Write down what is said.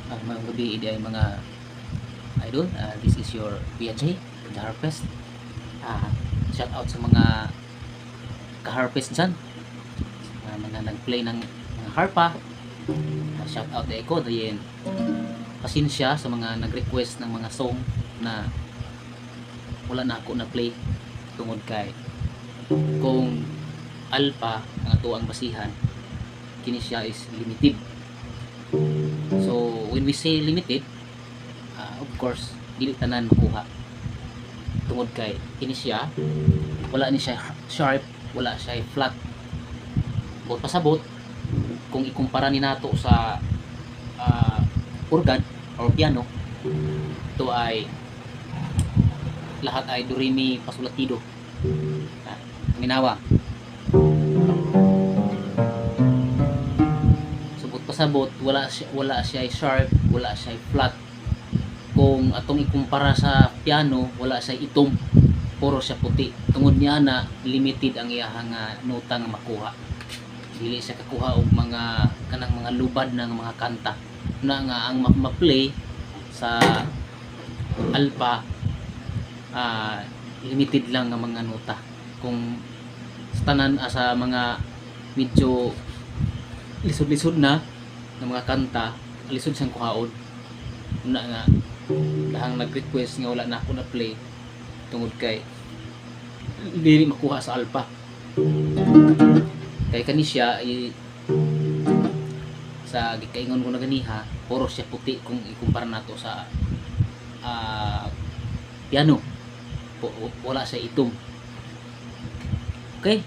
Maayong gabii diay, mga idol. This is your Kuya J, the Harpist. Shout out sa mga ka-harpist dyan. Sa mga nag-play ng mga harpa. Shout out diay ko. Dayon, pasensya sa mga nag-request ng mga song na wala na ako na play tungod kay kung alpha ang atoang basihan, kini siya is limited. So when we say limited, of course dili tanan makuha tungod kay kini siya wala ni siya sharp, wala siya flat. Buot pasabot, kung ikumpara ni nato sa organ or piano, ito ay lahat ay do re mi fa sol la ti do. Minawa. So buot pasabot, wala siya sharp, wala siya flat. Kung atong ikumpara sa piano, wala siya itom, puro siya puti. Tungod niya na limited ang iyahang nota nga makuha. Dili siya kakuha og mga kanang mga lubad ng mga kanta na nga ang ma-play sa alpha, limited lang ang mga nota. Kung sa tanan, sa mga medyo lisod-lisod na ng mga kanta, lisod siyang kuhaon na nga dahang nag-request nga wala na ako na play tungod kay dili makuha sa alpha. Kay kani siya sa gikaingon ko na ganiha, puro siya puti kung ikumpara nato sa piano. Wala siya itom. Okay.